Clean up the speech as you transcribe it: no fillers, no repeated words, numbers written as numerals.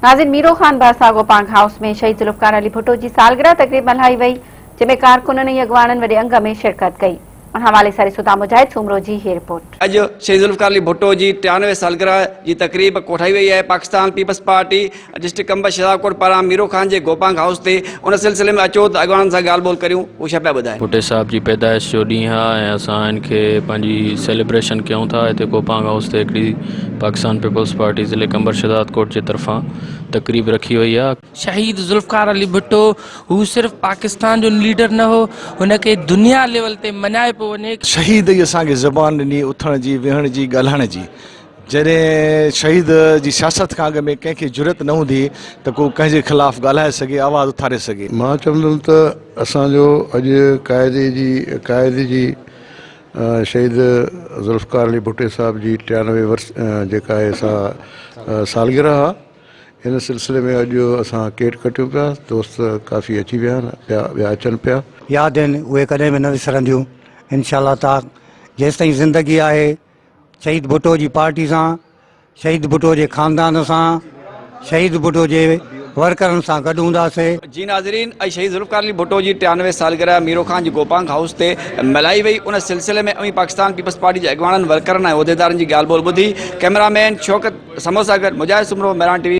ناظرين ميرو خان ڀرسان گوپانگ هائوس ۾ شهيد ذوالفقار علي ڀٽو جي سالگرهه تقريب ملهائي وئي جنهن ۾ ڪارڪنن ۽ اڳواڻن وڏي انگ ۾ شرڪت ڪئي ان حوالي سان ڏسو ٿا مجاهد سومرو جي هي رپورٽ. اڄ شهيد ذوالفقار علي ڀٽو جي 93 سالگرهه جي تقريب ڪوٺائي وئي آهي Pakistan peoples party district Qambar Shahdadkot پاران ميرو خان جي گوپانگ هائوس تي ان سلسلي ۾ اچو ته اڳواڻن سان ڳالهه ٻولهه ڪريون هو ڇا پيا ٻڌائين. ڀٽي صاحب جي پيدائش جو ڏينهن آ ۽ اسان ان کي پنهنجي سيليبريشن ڪيون ٿا هتي گوپانگ هائوس تي هڪڙي پاڪستان پيپلز پارٽي ضلعي قمبر شهدادڪوٽ جي طرفان تقريب رکي وئي آ. شهيد ذوالفقار علي ڀٽو هو صرف پاڪستان جو ليڊر نه هو هن کي دنيا ليول تي مڃايو پيو وڃي. شهيد ئي اسان کي زبان ڏني اٿڻ جي ويهڻ جي ڳالهائڻ جي جڏهن شهيد جي سياست کان اڳ ۾ ڪنهن کي جرئت نه هوندي هئي ته ڪو ڪنهن جي خلاف ڳالهائي سگهي آواز اٿاري سگهي. مان چوندم ته اسان جو اڄ قائد جي قائد جي شهيد ذوالفقار علي ڀٽي صاحب جي 93 ورس جيڪا آهي سا سالگرهه آ ان سلسلي ۾ اڄ اسان ڪيٽ ڪٽيون پيا دوست ڪافي اچي ويا آهن ٻيا ٻيا اچن پيا. ياد آهن اهي ڪڏهن به نه وسرنديون انشاء الله تعالي جيستائين زندگي آهي شهيد ڀٽو جي پارٽي سان، شهيد ڀٽو جي خاندان سان، شهيد ڀٽو جي ورڪرن سان گڏ هونداسي. جي ناظرين اڄ شهيد ذوالفقار علي ڀٽو جي 93 سالگرهه ميرو خان جي گوپانگ هائوس تي ملهائي وئي ان سلسلي ۾ اوهين پاڪستان پيپلز پارٽي جي اڳواڻن ورڪرن ۽ عهديدارن جي ڳالهه ٻولهه ٻڌي ڪئميرا مين شوڪت سمو سان گڏ مجاهد سومرو مهراڻ ٽي وي.